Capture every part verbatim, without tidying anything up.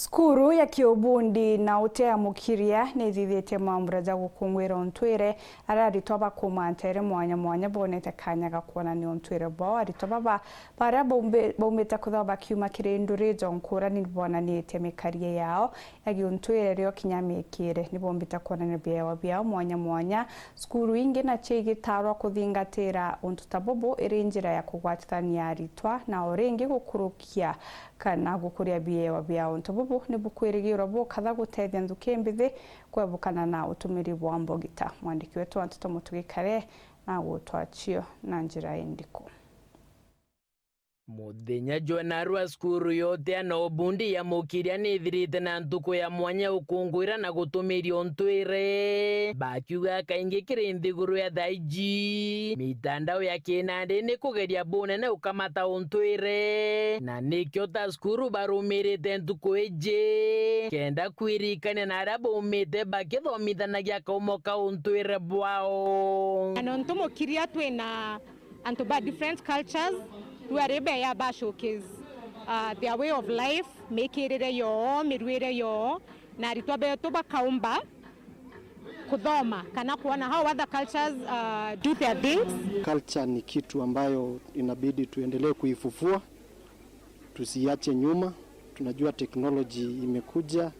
Cukuru ya kiubundi na uteamukiria ni ithithitie mambura ja gukungwira untwire, aria aritwa ba kuuma nteere mwanya mwanya bonete kanya ga kwonania untwire bwao. Aritwa baba baria baumbi-, baumite kuthoma bakiuma kiri nduri jonkurani ni bonanitie mikarie yao ya giuntwire rio kinya miikire. Ni bombite kwonania biewa biao mwanya mwanya. Cukuru ingi nacio igitarwa kuthingatira untu ta bubu iri njira ya kugwatithania aritwa na o ringi gukurukia kana gukuria biewa bia untu bubu ni bukwirigirwa bukatha gutethia nthuki mbithi kwebukana na utumiri bwa mbogita. Mwandiki wetu wa nteto Mutugi Kare na gutwachio na njira indiku. Muthenya jwa narua, cukuru yote ya Nobundi ya Mukiria ni ithirite na ntuku ya mwanya ukungwira na gutumiria untwire, bakiuga kaingi kiri nthiguru ya thaiji mitandao ya kinandi ni kugeria bunene ukamata untwire, na nikio ta cukuru barumirite ntuku iji kenda kwirikania na aria baumite bakithomithanagia kaumo ka untwire bwao. Na nontu Mukiria twina antu ba different cultures, riu ari beya ba showcase, uh, their way of life, mikirire yoo, miruire yoo, na aritwa betu bakaumba kuthoma kana kuona how other cultures, uh, do their things. Culture ni kitu ambayo inabidi tuendelee kuifufua, tusiache nyuma. Tunajua technology imekuja,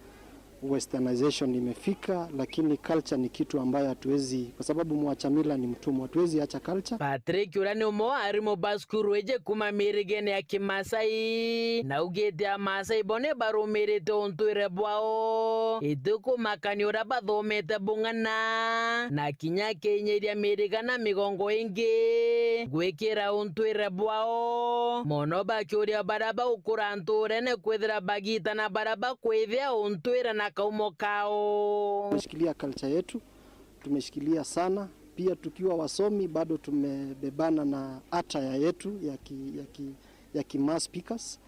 westernization imefika, lakini culture ni kitu ambayo hatuwezi, kwa sababu mwacha mila ni mtumwa, hatuwezi acha culture. Patrick, uria ni umwe wa arimu ba cukuru iji kuuma mirigene ya Kimasai, na augite Amasai bo ni barumirite untwire bwao, itikumakania uria bathomete bung'ana, na kinya kinyiria miriga na migongo ingi gwikira untwire bwao, mono bakiuria baria bagukura nturene kwithira bagitana baria bakwithia untwire na kaumo kao. Tumeshikilia culture yetu, tumeshikilia sana. Pia tukiwa wasomi, bado tumebebana na attire yetu ya ki-, ya ki-, ya ki mass speakers.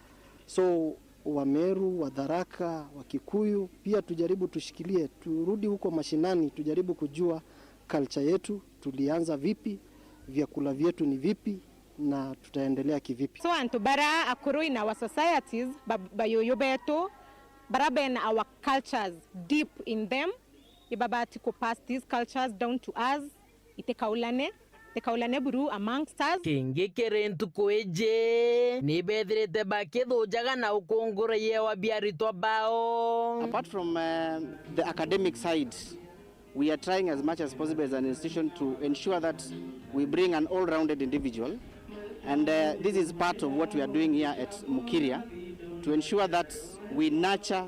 So, Wameru, Watharaka, Wakikuyu, pia tujaribu tushikilie, turudi huko mashinani, tujaribu kujua culture yetu, tulianza vipi, vyakula vyetu ni vipi, na tutaendelea kivipi. So, antu bara akuru in our societies, ba-, bayuyu betu, bara bena our cultures deep in them, ibabati ku pass these cultures down to us, itikaulane, itikaulane buru amongst us. Kingi kiri ntuku iji, ni bethirite bakithujaga na ukungura iewa bia aritwa bao. Apart from, uh, the academic side, we are trying as much as possible as an institution to ensure that we bring an all-rounded individual, and, uh, this is part of what we are doing here at Mukiria, to ensure that we nurture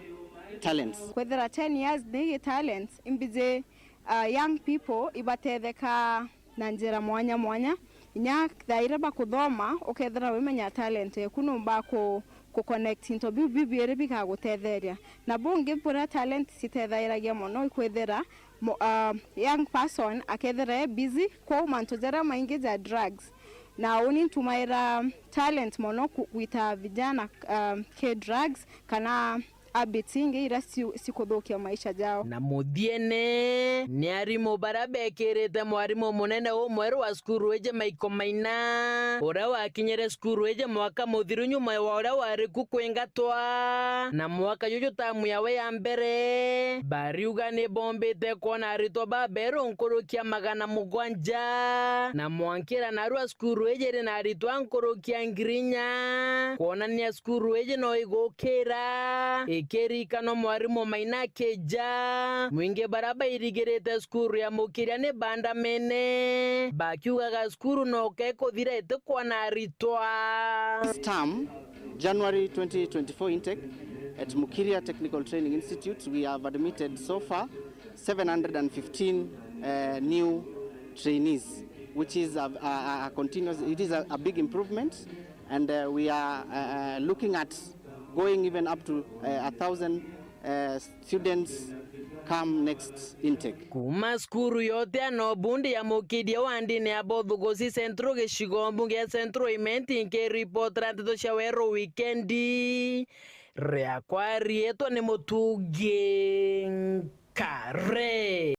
talents. Kwethira ten years ni talent imbiji, uh, young people ibatetheka na njira mwanya mwanya. Inya thaira bakuthoma, ukethira wimenya talent eku, numba ku, ku connect into biu bibiiri bikagutetheria. Na bungi buria talent citetheeragia mono ikwithira mo-, uh, young person akethira e busy kwou mantu jaria maingi ja drugs. Na uni ntumaira talent mono ku-, gwita vijana, uh, ki drugs kana habits ingi iria ci-, cikuthukia maisha jao. Na muthiene, ni arimu baria bekirite mwarimu munene umweru wa cukuru iji Michael Maina, uria wakinyire cukuru iji mwaka muthiru nyuma wa uria wari ku kwingatwa, na mwaka juju tamu yawe ya mbere, bariuga ni bombite kwona aritwa baberu nkuruki ya magana mugwanja, na mwankira narua cukuru iji iri na aritwa nkuruki ya ngiri inya, kwonania cukuru iji no igukira ikirikanwa mwarimu Maina akija. Mwingi baria bairigirite cukuru ya Mukiria ni bandamene, bakiugaga cukuru no kekuthira itikwona aritwa. This term, January twenty twenty-four intake at Mukiria Technical Training Institute, we have admitted so far seven hundred and fifteen, uh, new trainees, which is a, a, a continuous, it is a, a big improvement, and, uh, we are, uh, uh, looking at going even up to, uh, a thousand, uh, students come next intake. Kuma cukuru yote ya Nobundi ya Mukiria wa ndini ya Bothugusi Central, gicigo mbunge ya Central Imenti, nkiripotera nteto cia Weru Wikendi, riakwa riitwa ni Mutugi Nkare.